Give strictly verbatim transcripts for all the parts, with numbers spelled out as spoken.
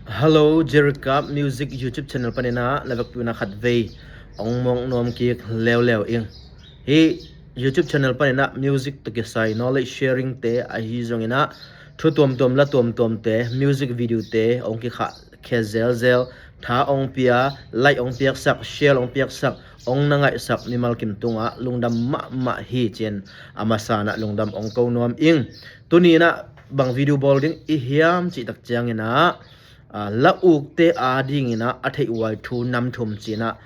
Hello, Jerry Cup Music YouTube channel paninah na vekpi una khat vei ong mawk nuam kik leuleu ing. Hih YouTube channel paninah music tawh kisai knowledge sharing te ahi zonginah thu tuamtuam la tuamtuamte, music video te ong kikhah khia zelzel, tha ong pia, like ong piaksak, share ong piaksak, ong na ngaihsak mimal kim tungah lungdam mahmah hi cin a masanah lungdam ong ko nuam ing. Tuninah bang video bawl ding i hiam cih tak cianginah la ukte adinginah a theihhuai thu nam thum cinah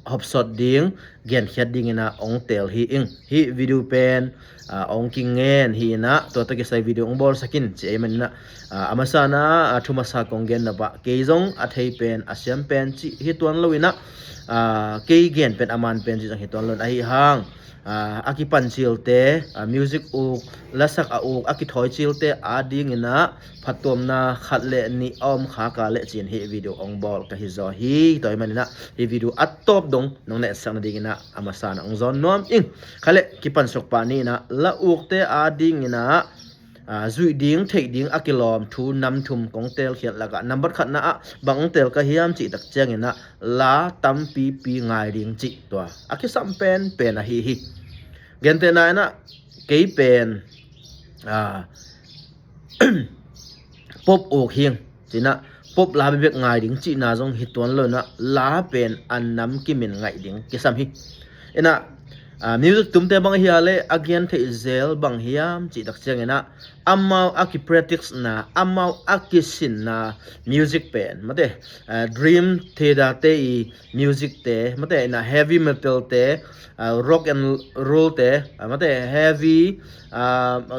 hopsot ding, genkhiat dinginah ong teel hi ing. Hih video pen ong kingen hi inah tua tawh kisai video ong bawlsak in ci ei maninah a masanah thu masa kong gen nopah kei zong a thei pen a siam pen cih hi tuan loinah kei gen pen a man pen cih zong hi tuan loin ahi hang a kipan cilte, music uk, lasak a uk a kithawi cilte adinginah phattuamna khat le nih a om khak a le cin hih video ong bawl ka hi zaw hi. Tua hi maninah hih video a tawp dong nong na etsak nadinginah a masanah ong zawn nuam ing. Kha le kipan suk pah ni inah la ukte adinginah zuih ding theih ding a kilawm thu nam thum kong teelkhiat lakah nambat khatna ah bang ong teel ka hiam cih tak cianginah la tampipi ngai ding cih tua a kisam penpen ahi hi. Gentehna inah kei pen pop uk hing cinah pop la bebek ngai ding cihna zong hi tuan loinah la pen a nam kimin ngaih ding kisam hi. Inah music tumte bang hi a le a gen theih zel bang hiam cih tak cianginah amau a kipractice na, amau a kisinna music pen mate Dream Theater te i music te mate inah heavy metal te, rock and roll te mate heavy,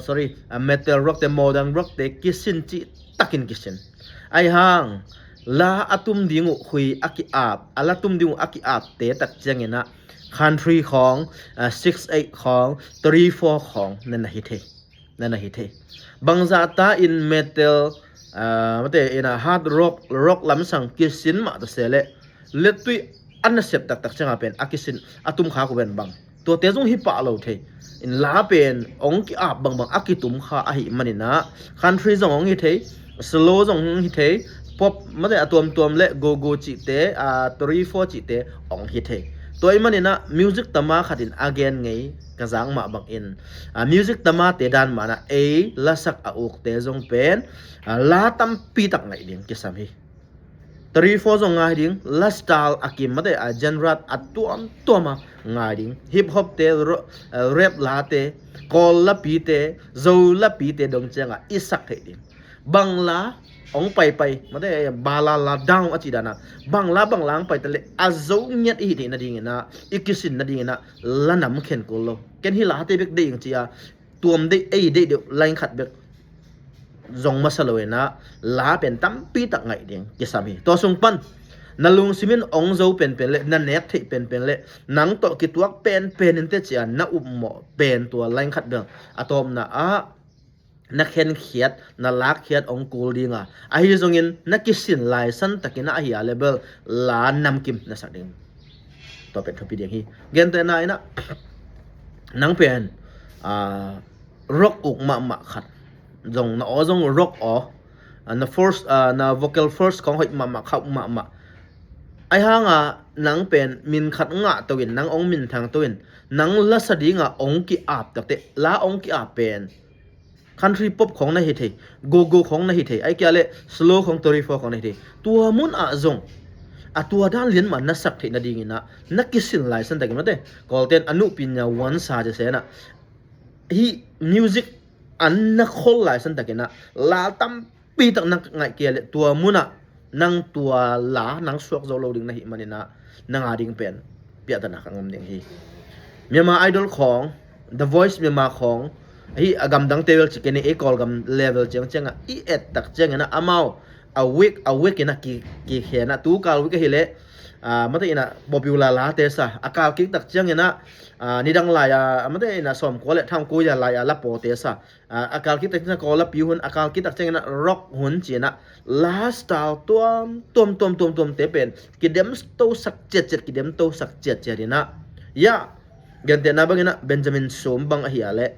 sorry, metal rock te, modern rock te kisin cih takin kisin. Ahi hang la a tum ding uh khui a ki-ap, a la tum ding uh a ki-apte tak cianginah country khawng, six eight khawng, three four khawng na na hi thei, na na hi thei. Bangzah ta in metal mate inah hard rock, rock lamsang kisin mah ta se le lettui a nasep taktak cianga pen a kisin a tum khak uh pen bang tuate zong hi pah lo thei. In la pen ong ki-ap bangbang a kitum kha ahi maninah country zong ong hi thei, slow zong ong hi thei, pop mate a tuamtuam le go-go cihte, a three four cihte ong hi thei. Tua hi maninah music tama khatin a gen ngei ka zak mah bangin music tamate dan manah ei lasak a ukte zong pen la tampi tak ngaih ding kisam hi. Three four zong ngai ding, la style a kim mate a genre a tuamtuama ngai ding. Hip hop te, rap late, Kawl lapite, Zo lapite dong cianga i sak theih ding. Bang la ong paipai mate bala la down a cih dana bang la bang la ong paita le a zo ngiat i hi theih nadinginah i kisin nadinginah la nam khen kul lo. Ken hi late bek deih ing cia tuam deih ei deih deuh lain khat bek zong masa lo inah la pen tampi tak ngaih ding kisam hi. Tua sung pan na lungsimin ong zo penpen le na nek theih penpen le nang tawh kituak penpen in te cia na upmawh pen tua lain khat bel a tawpna ah na khenkhiat na lakkhiat ong kul dinga ahi zongin na kisin laisan takin ahi a le bel la namkim na sak ding. Tua pen thupi ding hi. Gentehna inah nang pen rock uk mahmah khat zong na aw zong rock aw na first na vocal first kong hoih mahmah khauh mahmah ahi hanga nang pen min khat ngah toin nang ong min thang toin nang lasa dinga ong ki-ap takte la ong ki-ap pen country pop khong na hi thei, go-go khong na hi thei, ai kia le slow khong, three four khong na hi thei. Tua mun ah zong a tua dan lian ma na sak theih nadinginah na kisin laisan takin mate Kawlten a nuhpin nya wan sa cia senah hih music an na khol laisan takinah la tampi tak na ngaih kia le tua munah nang tua la nang suak zo lo ding na hih maninah nang a ding pen piahtana ka ngam ding hi. Myanmar Idol khawng, The Voice Myanmar khawng hi a gamdangte vel ci kei ni ei Kawlgam level ciangciangah i et tak cianginah amau a week a week inah ki, kikhenah tu kal week ahileh mate inah popular late sa a kal kik tak cianginah nidang lai-a mate inah sawmkua le thangkua lai-a la pawte sa a kal kik tak cianginah Kawl lapi hun a kal kik tak cianginah rock hun cinah la style tuam tuam tuam tuam tuamte pen kidem to sak ciatciat kidem to sak ciatciat inah ya gentehna banginah Benjamin Sum bang ahi a leh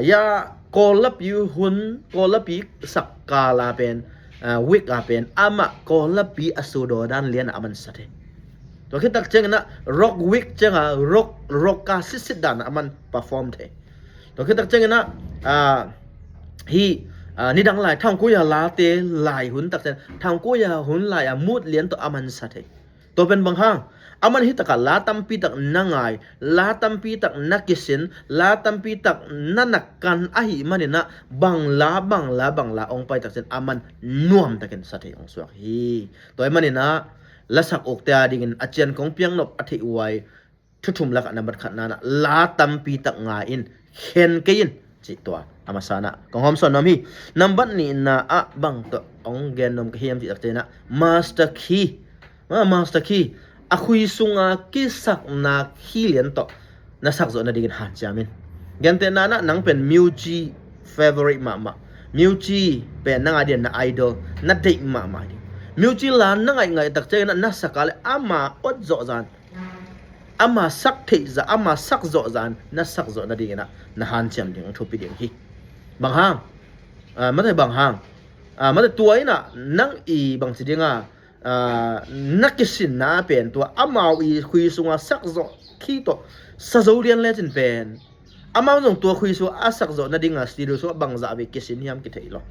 ya Kawl lapi hun Kawl lapi sak kala pen ah, week ah pen amah Kawllapi a sudaw dan lian ah a man sa thei. Tua khit tak ciangin ah rock week ciang ah rock, rock ka sitsit dan ah a man perform thei. Tua khit tak ciangin ah, ah, hih, ah, nidang lai thangkuya late lai hun tak ciang thangkuya hun lai ah mood lian tawh a man sa thei. Tua pen bang hang? A man hi takah la tampi tak na ngai, la tampi tak na kisin, la tampi tak na na kan ahih manin ah bang la, bang la, bang la ong pai tak ciang a man nuam takin sa thei ong suak hi. Tua ahih manin ah lasak ukte a dingin a cian kong piang nop a theih uai thu thum lakah nambat khatna in ah la tampi tak ngai in, khen kei in, cih tua a masa in ah kong hawmsawn nuam hi. Nambat nihna ah bang tawh ong gen nuam ka hiam cih tak ciang ah master key, ah, master key, a khui sunga kisakna key lian tawh na sak zawh nadingin hanciam in. Gentehna in ah nang pen Myuji favorite mahmah, Myuji pen nang a di'n na idol, na deih mahmah ding. Myuji la na ngaih ngaih tak ciangin ah na sak a leh ama awt zawh zah in, ama sak theih zah, ama sak zawh zah in na sak zawh nadingin ah na hanciam ding thupi ding hi. Bang hang? Ah, mate bang hang? Ah, mate tua in ah nang i bangci ding a, ah, na kisinna pen tua amau i khui sunga sak zawh key tawh sa zo lian lecin pen amau zong tua khui sung a sak zawh nading a studio sung ah bangzah vei kisin hiam kithei lo.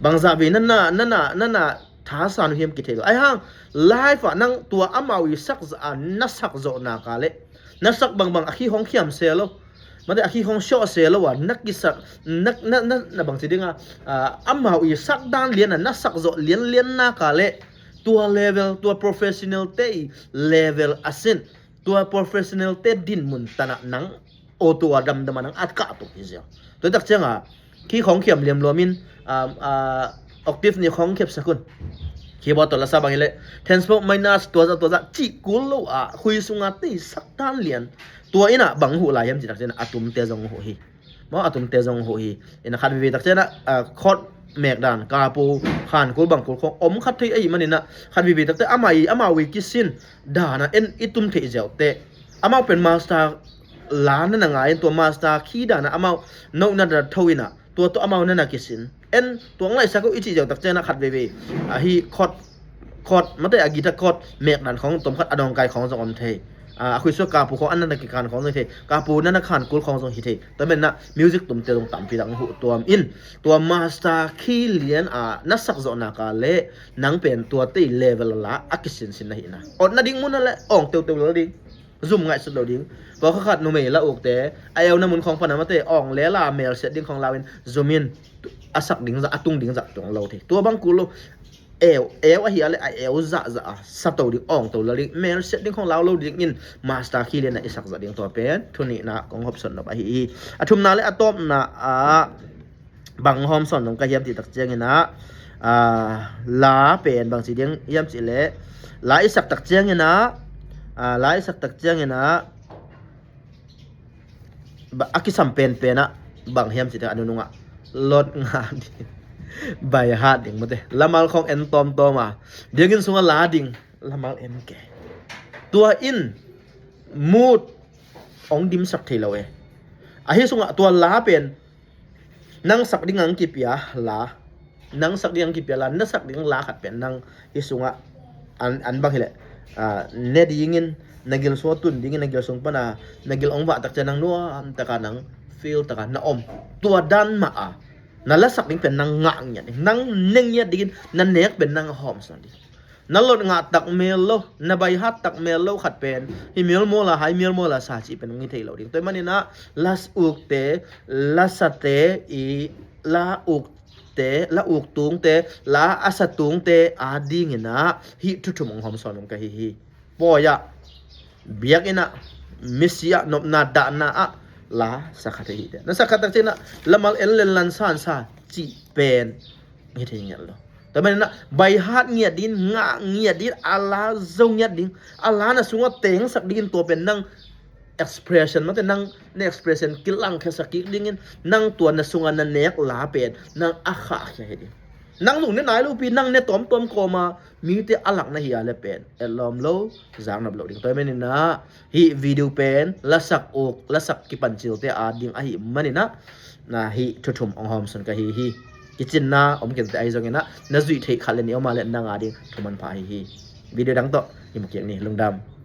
Bangzah vei na na, na na, na na thasan uh hiam kithei lo. Ahih hang live ah nang tua amau i sak zah a na sak zawh nak a leh na sak bangbang a key hong khiam se lo, mate a key hong siawh se lo a na kisak, na, na, na, na bangci ding a, ah, amau i sak dan lian a na sak zawh lianlian nak a leh tua level, tua professional te i level a sin, tua professional te dinmun tan ah nang aw tua damdam a nang a kah tuk hi ziau. Tua tak ciang a key khong khiam liamluam in, um, ah, octave nih khong khiapsak un. Keyboard tawh la sa bang hi leh ten stroke minus tua zah tua zah cih kul lo a khui sunga tei sak dan lian. Tua in ah bang huh lai hiam cih tak ciang a tumte zong huh hi. Maw, a tumte zong huh hi. In ah khat vivi tak ciang a, ah, chord mek dan, kapu, khan kul bang kul khong om khat thei ahih manin ah khat vivi tak ciang amau i, amau i kisin dan ah en i tum theih ziau teh. Amau pen master la na na ngai in tua master key dan ah amau no na da tho in ah tua tawh amau na na kisin. En tua ngai sak uh i cih ziau tak ciang a khat veve. Ah, hih chord, chord, mate a guitar chord mek dan khong tom khat a dawngkai khong zong om thei. Ah, a khui sung a kapu khong a na na kikhan khong zong hi thei. Kapu na na khan kul khong zong hi thei. Tua manin ah music tumte zong tampi tak huh tuam in. Tua master key lian a na sak zawh nak a leh nang pen tua tei level a la a kisinsin na hi na. Awt nading mun a leh awng teuteu lo ding. Zum ngaihsut lo ding. Pawlkhat khat numei la ukte a euna mun khong pan a mate awng le la melsiat ding khong lau in zum in a sak ding zah, a tung ding zah tung lo thei. Tua bang kul lo. Eu, eu ahi a leh a eu zahzah a sa to ding, awng to lo ding, melsiat ding khong lau lo ding in master key lian a i sak zah ding tua pen thu nihna kong hawmsawn nop ahi hi. A thumna le a tawpna ah bang hawmsawn nong ka hiam cih tak ciangin ah, ah, la pen bangci ding hiam cih leh la i sak tak ciangin ah, ah, la i sak tak ciangin ah ba, a kisam penpen ah bang hiam cih tak a nunung ah lot ngah ding, by heart ding mate, lamal khong en tawmtawm a biakinn sungah la ding lamal en ke. Tua in mood ong dimsak thei lo e. Ahi sungah tua la pen nang sak ding ang kipia la, nang sak ding ang kipia la, na sak ding la khat pen nang hi sungah an, an bang hi leh, ah, ne dingin na gil sung tun dingin na gil sung pan a na gil ong vah tak ciang nang nuam tak a nang feel tak a na om. Tua dan mah a na la sak ding pen nang ngah ngiat ding, nang ne ngiat dingin na nek pen nang hawmsawn ding. Na lot ngah tak mel lo, na by heart tak mel lo khat pen hi mel mawl a, hai mel mawl a sa cih pen ngi thei lo ding. Tua ahih manin ah la ukte, la sate i, la ukte, la uk tungte, la a sa tungte a dingin ah hih thu thum ong hawmsawn ong ka hi hi. Pawi ah biakinn ah, misi ah, nopna dahna ah la sa khat hi te. Na sa khat tak ciang ah lamal en len lan san sa cih pen hi thei ngiat lo. Tua manin ah by heart ngiat ding, ngah ngiat ding, a la zo ngiat ding, a la na sungah tengsak dingin tua pen nang expression mate, nang na expression kilangkhiasak kik dingin nang tua na sungah na nek la pen nang a khahkhia hi ding. Nang zong ne nai lopi, nang ne tawmtawm kawma mite a lak na hi a leh pen etlawm lo, zaknop lo ding. Tua ahih manin ah hih video pen lasak uk, lasak kipancilte a ding ahih manin ah na hih thu thum ong hawmsawn ka hi hi. kicinna om kei teh, ahi zongin ah na zuih theih khat le nih om a leh nang a ding thuman pha ahi hi. Video dang tawh kimu kik ni. Lungdam.